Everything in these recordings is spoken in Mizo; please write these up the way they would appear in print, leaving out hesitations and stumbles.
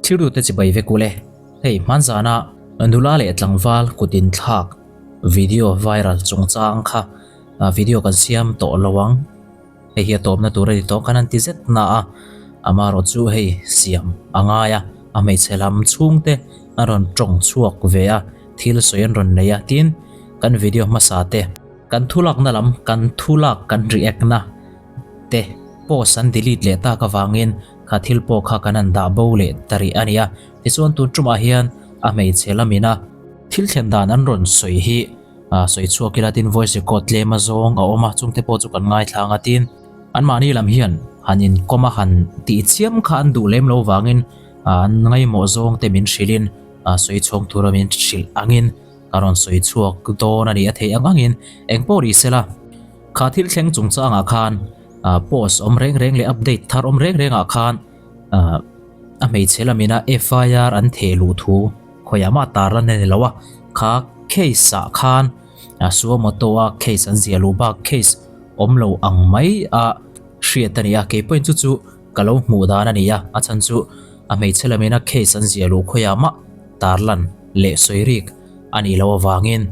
Thilrute chibai vek ule. Hei hmanzana nula leh tlangval kut inthlak video viral chungchang kha video kan siam tawh lo ang. Hei hi a tawpna tur a ni tawh kan han ti zet na a, amaherawh chu hei siam a ngai a, a hmeichhe lam chhungte an rawn tawng chhuak ve a, thil sawi an rawn nei a, tin kan video hmasa te kan thulakna lam kan thulak kan react na te post an delete leh tak avangin kha thil pawh kha kan han dah bo leh ta rih a ni a, tichuan tun tumah hian a hmeichhe lamina thil thlen dan an rawn sawi hi sawi chhuak ila tin voice record tlem a zawng a awm a, chungte pawh chu kan ngaithla ang a tin anmahni lam hian han inkawm a han tih chiam kha an duh lem lo vangin an ngaimawh zawng te min hrilhin sawi chhawng tura min hrilh angin ka rawn sawi chhuak dawn a ni a theih ang angin engpawh ri sela kha thil thleng chungchangah khan post awm reng reng leh update thar awm reng rengah khan a hmeichhe lamina FIR an theh luh thu khawiah mah tar lan a ni lo a, kha case ah khan suo moto a case an ziah luh bak case awm lo ang mai a hriat a ni a, kei pawhin chu chu ka lo hmuh dan a ni a, a chhan chu a hmeichhe lamina case an ziah luh khawiah mah tar lan leh sawi rik a nih loh avangin.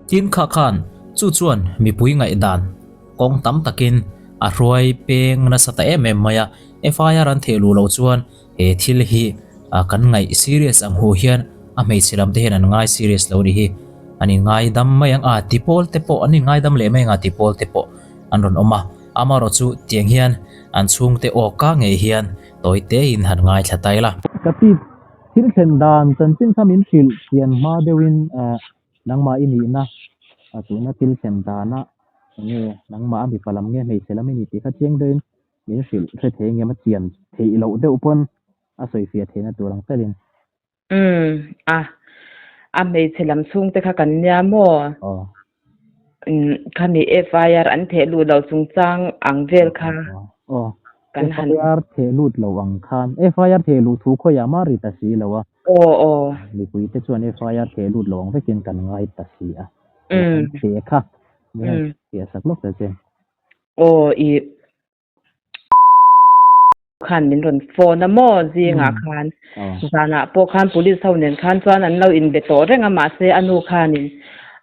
Tin kha khan chu chuan mipui ngaihdan kawng tam takin a hruai peng nasa ta em em mai a, FIR an theh luh loh chuan he thil hi kan ngaih serious ang hu hian a hmeichhe lam te hian an ngai serious lo ni hi an inngaidam mai ang a ti pawl te pawh an inngaidam leh mai ang a ti pawl te pawh an rawn awm a, amaherawh chu tiang hian an chhungte aw ka ngei hian tawi te in han ngaithla ta ila. Ka pi thil thlen dan chanchin kha min hrilh chian hma deuhin nangmah i nihna tuna thil thlen dana enge nangmah a mipa lam nge hmeichhe lam i ni tih kha chiang deuhin min hrilh hre thei nge a chian theih loh deuh pawn a sawi fiah theihna tur ang felin. Umm a a hmeichhe lam chhungte kha kan nia maw? Aw. Umm khami FIR an theh lut lo chungchang ang vel kha Aw. kan han. FIR theh lut lo ang khan FIR theh luh thu khawiah mah ri ta si lo a. Aw aw. Mipui te chuan FIR theh lut lo ang vekin kan ngai ta si a. Kan theh kha min han fiah sak lawk ta che. Aw i khan min rawn phone a maw zingah khan zanah pawh khan police ho nen khan chuan an lo inbe tawh reng a mahse a nu khanin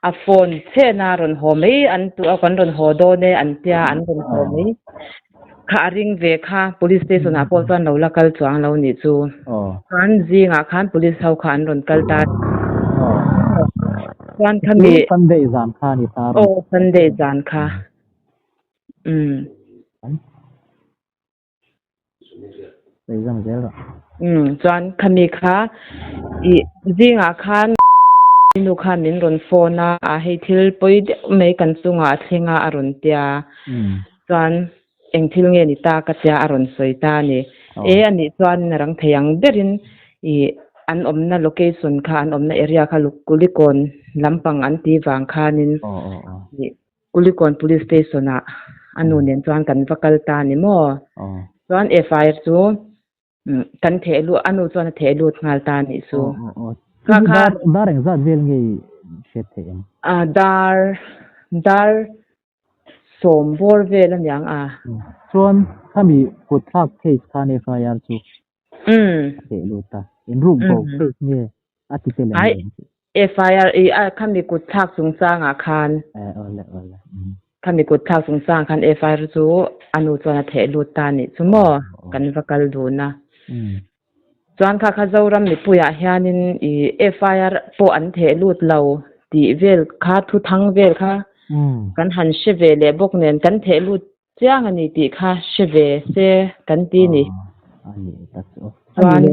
a phone chhena rawn haw mai an tu a kan rawn haw dawn e an tia an rawn haw mai kha a ring ve kha police station ah pawh chuan lo la kal chuang lo nih chu chuan zingah khan police ho kha an rawn kal ta chuan khami Sunday zan kha ni ta aw Sunday zan kha. Umm. Umm chuan khami kha i zingah khan nu khan min rawn phone a a hei thil pawi deuh mai kan chungah a thleng a a rawn tia chuan eng thil nge ni ta ka tia a rawn sawi ta a ni e a nih chuan a rang thei ang berin i an awmna location kha an awmna area kha Kulikawn lampang an tih vang khanin Kulikawn Police Station ah a nu nen chuan kan va kal ta ni maw? Chuan FIR chu kan theh lut, a nu chuan a theh lut nghal ta nih chu. Kha kha. Dar engzat vel nge i hriat theih ang? Dar, dar sawm bawr vel a niang a. Chuan khami kut thlak case khan FIR chu a theh lut a, inruk bo case nge A ti tel em Ai, FIR i a khami kut thlak chungchangah khan. Eh, awle, awle. Khami kut thlak chungchangah khan FIR chu a nu chuan a theh lut ta nih chu maw? Kan va kal dun a. Chuan kha kha Zoram mipuiah hianin i FIR pawh an theh lut lo tih vel kha thuthang vel kha kan han hre ve leh bawk nen kan theh lut Chiang a ni tih kha hre ve se kan ti ni. Chuan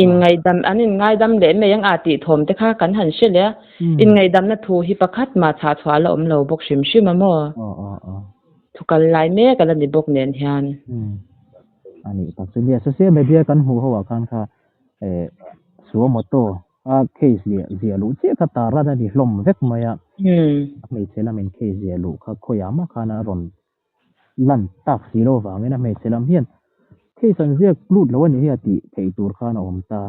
inngaihdam an inngaidam leh mai ang a tih thawm te kha kan han hre leh a. Inngaihdamna thu hi pakhat mah chhah chhuah la awm lo bawk hrim hrim a maw? Thu kal lai mek a la ni bawk nen hian. A nih tak chu nia. Social media kan hmuh ho ah khan kha suo moto A case leh ziah luh chiah kha tar a ni hlawm vek mai a. A hmeichhe lamin case ziah luh kha khawiah mah khan a rawn lan tak si lo vangin a hmeichhe lam hian case an ziak lut lo a nih hi a tih theih tur khan a awm ta.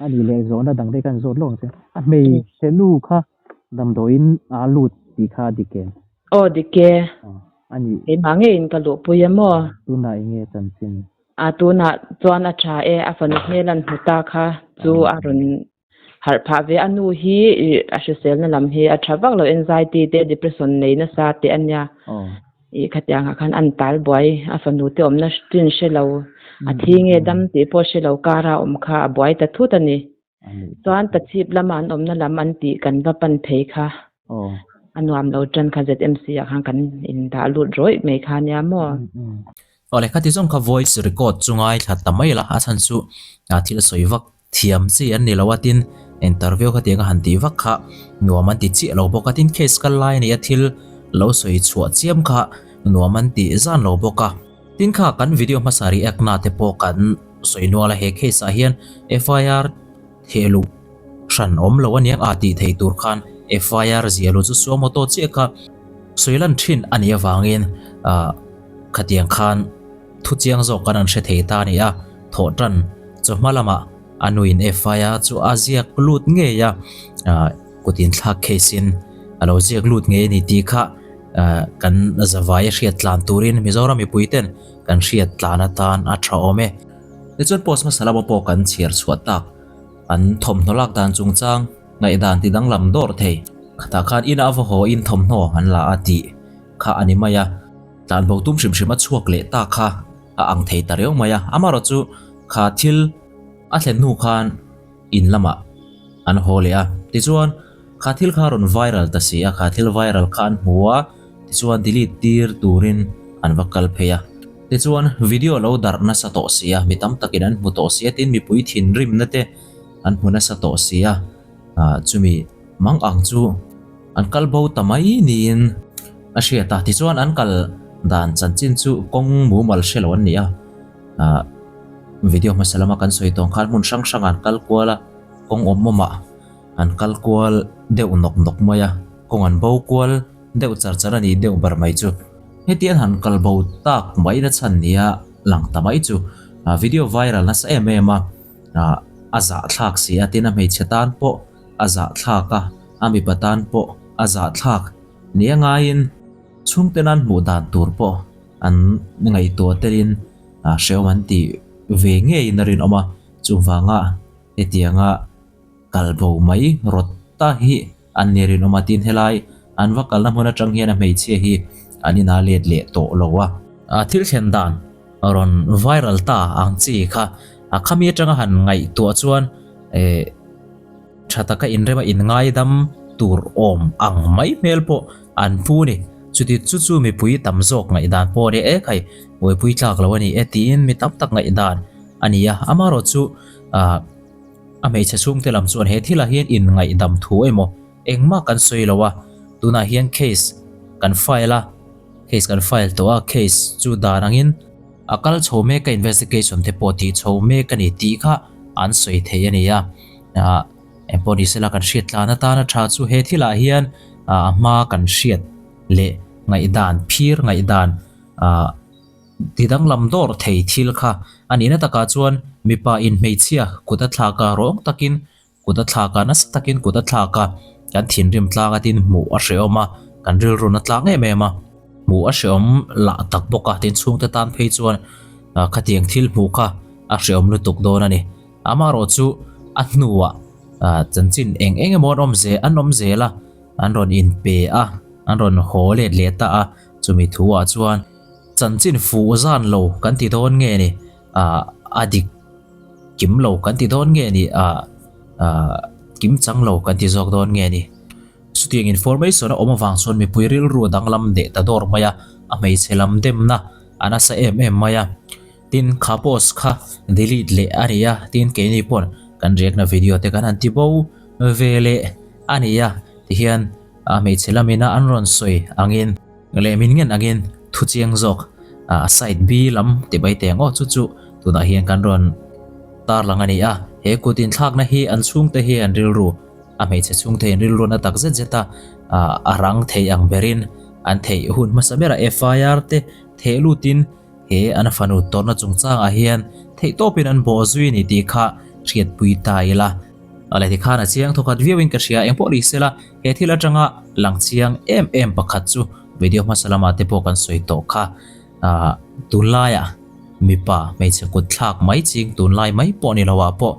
A nih leh zawhna dang te khan zawt lawk ang che. A hmeichhe nu kha damdawiin aa lut tih kha a dik em? Aw dik e. A nih. Keimah ngeiin ka luhpui a maw? Tunah eng nge chanchin? A tunah chuan a tha e, a fanu hmel an hmu ta kha chu a rawn harh phah ve. A nu hi a hriselna lam hi a tha vak lo, anxiety te depression nei nasa te a nia. Ih khatiangah khan an tal buai, a fanu te awmna chin hre lo, a thi nge dam tih pawh hre lo kara awm kha a buai ta thut a ni. Chuan Tachhip lama an awmna lam an tih kan va pan phei kha a nuam lo tan kha ZMC ah khan kan indah lut rawih mai kha nia maw? Awle khati zawng kha voice record chu ngaithla ta mai la, a chhan chu thil sawi vak thiam chi an ni lo a tin interview khatiang a han tih vak kha nuam an ti chiah lo bawk a tin case kal lai a nia thil lo sawi chhuah chiam kha nuam an ti zan lo bawk a. Tin kha kan video hmasa react na te pawh kan sawi nual a he case ah hian FIR theh luh hran awm lo aniang a tih thei tur khan FIR zia lu chu suamoto chiah kha sawi lan thin a nih avangin ah khatiang khan thu chiang zawk kan an hre thei ta a ni a thawh tan chawhma lamah a nuin FIR chu a ziak lut ngei a ah kut inthlak case in a lo ziak lut ngei a ni tih kha kan zavai a hriat tlan turin Mizoram mipui ten kan hriat tlan atan a tha awm e. Tichuan post hmasa lama pawh kan chhiar chhuah tak an thawmhnaw lak dan chungchang ngaihdan ti danglam dawr thei. Khatah khan ina va haw in thawmhnaw an la a tih kha a ni mai a, tlanbo tum hrim hrim a chhuak leh ta kha a ang thei ta riau mai a, amaherawh chu kha thil a thlen hnu khan in lamah an haw leh a, tichuan kha thil kha rawn viral ta si a, kha thil viral kha an hmu a, tichuan delete tir turin an va kal phei a, tichuan video lo darh nasa tawh si a, mi tam takin an hmu tawh si a, tin mipui thinrimna te an hmu nasa tawh si a, ah chumi mang ang chu an kal bo ta mai niin a hriat a, tichuan an kal dan chanchin chu kawng mumal hre lo an ni a. Ah video hmasa lama kan sawi tawng khan hmun hrang hrang an kal kual a kawng awm awm ah an kal kual deuh nawk nawk mai a kawng an bo kual deuh char char a nih deuh ber mai chu heti an han kal bo tak mai na chhan nia lang ta mai chu ah video viral nasa em em a ah a zahthlak si a tin a hmeichhe tan pawh a zahthlak a a mipa tan pawh a zahthlak nia ngaiin chhungte nan hmuh dan tur pawh. An ngaihtuah telin hrehawm an tih ve ngeiin a rinawm a, chuvanga hetianga kal bo mai rawt ta hi an ni rinawm a tin helai an va kalna hmun atang hian a hmeichhia hi an inah let leh tawh lo a. Thil thlen dan rawn viral ta ang chi kha a khami atanga han ngaihtuah chuan eh Tha taka inrema inngaidam tur awm ang mai hmel pawh an pu a ni. Chuti chu chu mipui tam zawk ngaihdan pawh a ni e khai, buaipui tlak lo a ni e tiin mi tam tak ngaihdan a ni a. Amaherawh chu ah a hmeichhe chhungte lam chuan he thilah hian inngaihdam thu emaw engmah kan sawi lo a, tunah hian case kan file a, case kan file tawh a, case chu dan angin a kal chho mek a investigation te pawh tih chho mek a ni tih kha an sawi thei a ni a. Ah engpawh ni sela kan hriat tlan atana tha chu he thilah hian ah a hma kan hriat leh ngaihdan phir ngaihdan ah ti danglam dawr thei thil kha a nihna takah chuan mipa in hmeichhia kut a thlak a rawng takin kut a thlak a nasa takin kut a thlak a kan thinrim tlang a tin hmuh a hrehawm a kan rilru na tlang em em a hmuh a hrehawm lah tak bawk a tin chhungte tan phei chuan ah khatiang thil hmuh kha a hrehawm lutuk dawn a ni. Amaherawh chu a hnuah chanchin eng eng emaw an awm zel an awm zel a, an rawn inpe a, an rawn haw let leh ta a, chumi thuah chuan chanchin fuh zan lo kan ti dawn nge ni ah a dik kim lo kan ti dawn nge ni ah ah kim chang lo kan ti zawk dawn nge ni. Chutiang information a awm avang chuan mipui rilru a danglam leh ta dawr mai a, a hmeichhe lam demna a nasa em em mai a. Tin, kha post kha delete leh a ni a, tin keini pawn kan react na video te kan han ti bo ve leh a ni a, tihian a hmeichhe lamina an rawn sawi angin leh min ngen angin thu chiang zawk a side B lam ti mai teh ang aw chu chu tunah hian kan rawn tarlang a ni a, he kut inthlakna hi an chhungte hi an rilru a hmeichhe chhungte hi an rilru na tak zet zet a, a rang thei ang berin an theih hun hmasa berah FIR te theh lutin He an fanu tawrhna chungchangah hian theihtawpin an bawh zui a ni tih kha hriatpui ta ila. A leh tikhan a chiang thawkhat viauin ka hria, engpawh ni sela he thil atanga lang chiang em em pakhat chu video hmasa lamah te pawh kan sawi tawh kha. Tunlaiah Mipa hmeichhe kut thlak mai ching tunlai mai pawh ni lo ah pawh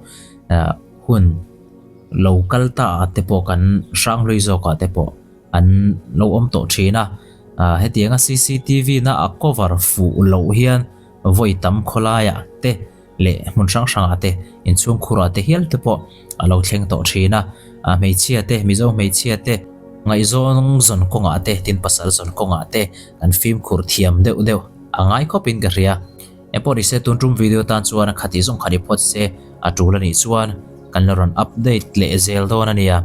hun lo kal ta ah te pawh kan hranghlui zawk ah te pawh an lo awm tawh thin a. Hetianga cctv na a cover fuh loh hian vawi tam khawlai ah te leh hmun hrang hrang ah te inchhungkhur ah te hial te pawh a lo thleng tawh thin a. Hmeichhia te Mizo hmeichhia te ngaihzawn zawn kawngah te tin pasal zawn kawngah te kan fimkhur thiam deuh deuh a ngai khawp in ka hria. Engpawh nise tun tum video tan chuan a khatih zawng kha ni phawt se a tul a nih chuan kan la rawn update leh zel dawn a nia.